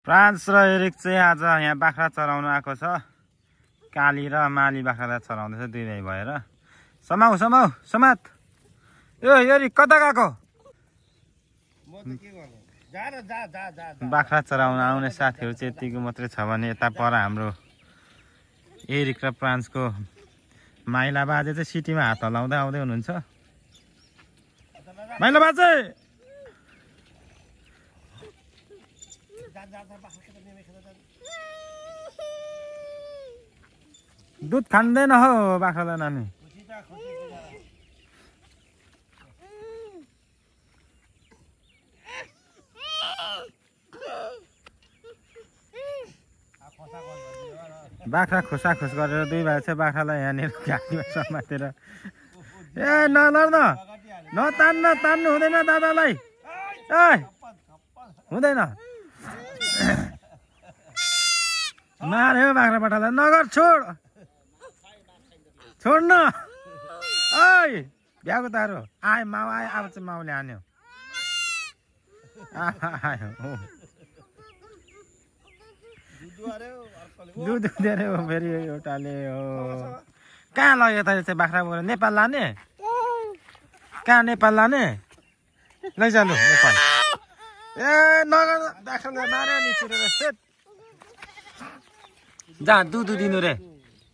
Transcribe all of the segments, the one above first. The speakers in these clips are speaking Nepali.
फ्रान्स र एरिक चाहिँ आज यहाँ बाख्रा चराउन आएको छ। काली र माली बाख्रालाई चराउँदैछ दुई भाइ भएर। समाउ समाउ समात। यो एरिक कता गएको? बाख्रा चराउन आउने साथीहरू चाहिँ यतिको मात्रै छ भने यता पर हाम्रो एरिक र फ्रान्सको माइला बाजे चाहिँ सिटीमा हात हलाउँदै आउँदै हुनुहुन्छ। माइला बाजे दुध खाँदैन हो बाख्रालाई नानी। बाख्रा खोसाखोस गरेर दुई भाइ चाहिँ बाख्रालाई यहाँनिर घाँटीमा समातेर ए नलड्न नतान्न तान्नु हुँदैन दादालाई। ए हुँदैन मार्यो बाख्रा पठालाई नगर छोड छोड्न। ओइ भ्याएको तारो आए माउ आयो अब चाहिँ माउले हान्यो आयो दुध दिएर हो फेरि एउटाले हो। कहाँ लग्यो त यो चाहिँ बाख्रा बोकेर? नेपाल लाने? कहाँ नेपाल लाने? लैजालु नेपाल। ए नगर बाख्राले मार्यो नि चिरेर सेट। जा दुध दिनु रे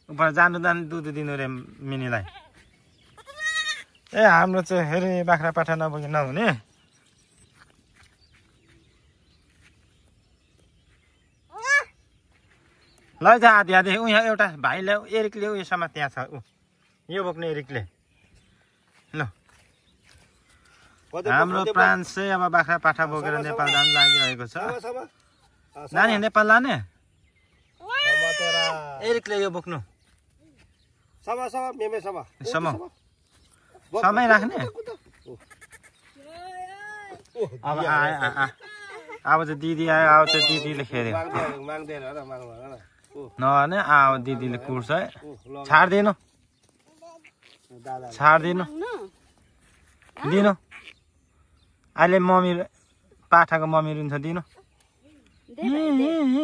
उप जानु दुध दिनु रे मिनीलाई। ए हाम्रो चाहिँ फेरि बाख्रा पाठा नबोकी नहुने। लैजा आधी आधी ऊ यहाँ एउटा भाइले एरिकले उयोसम्म त्यहाँ छ ऊ यो बोक्ने एरिकले। ल हाम्रो फ्रान्स चाहिँ अब बाख्रा पाठा बोकेर नेपाल जानु लागिरहेको छ। नानी नेपाल लाने? एरिकले यो बोक्नु समय राख्ने। अब अब चाहिँ दिदी आयो अब चाहिँ दिदीले खेल्यो नभने आऊ दिदीले कुर्छ है। छाड्दिनु छाड्दिनु दिनु अहिले मम्मी पाठाको मम्मी रुन्छ दिनु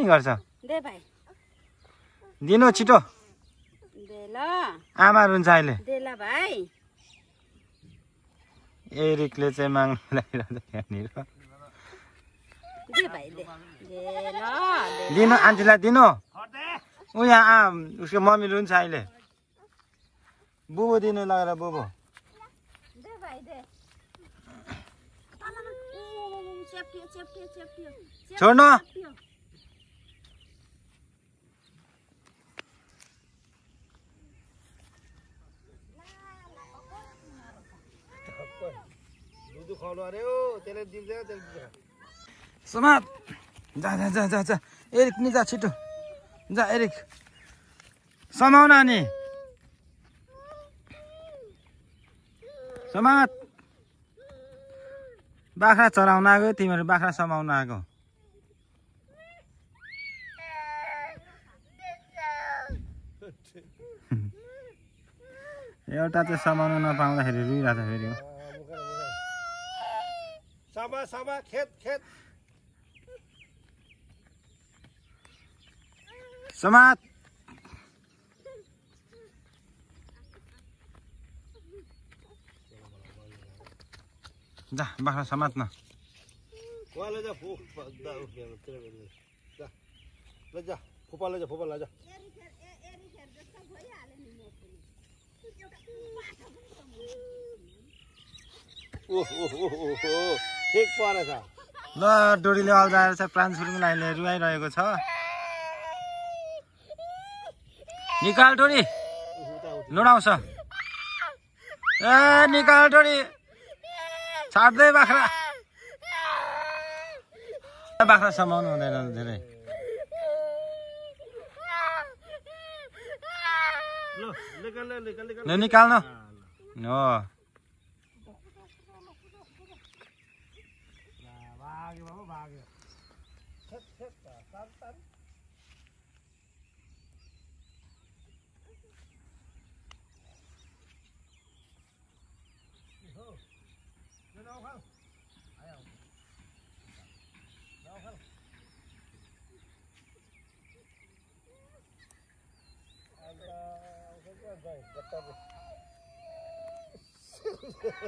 गर्छ दिनु छिटो आमा रुन्छ अहिले। एरिकले चाहिँ माग्नु लागिरहेको यहाँनिर दिनु आन्टीलाई दिनु ऊ यहाँ उसको मम्मी रुन्छ अहिले। बुबु दिनु लगेर बुबु छोड्नु समात। जा जा जा जा जा एरिक नि जा छिटो जा एरिक समाउ नानी समात। बाख्रा चराउन आएको तिमीहरू बाख्रा समाउन आएको। एउटा चाहिँ समाउन नपाउँदाखेरि रुइरहेको छ फेरि। समात जा बाख्रा समात न। ल डोरीले अल्झाएर चाहिँ प्राण सुरुङलाई रुवाइरहेको छ। निकाल डोरी लुडाउँछ। ए निकाल डोरी छाड्दै बाख्रा बाख्रा समाउनु हुँदैन धेरै। निकाल्नु हो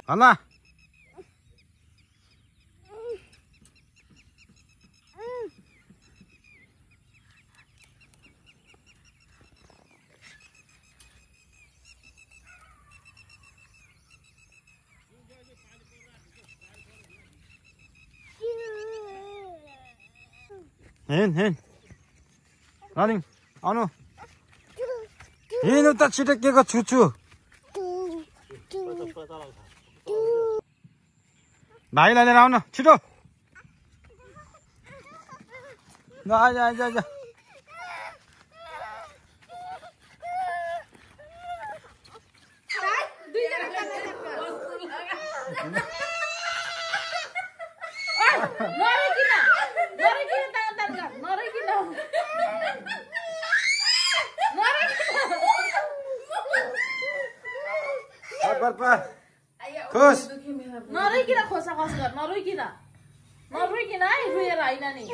हल्ला हिँड रनिङ आउनु हिँड्नु त छिटो के को छुछु भाइलाई लिएर आउन छिटो जा खुस नरोइकिन खोसा खस गर नरोइकिन है रुएर होइन नि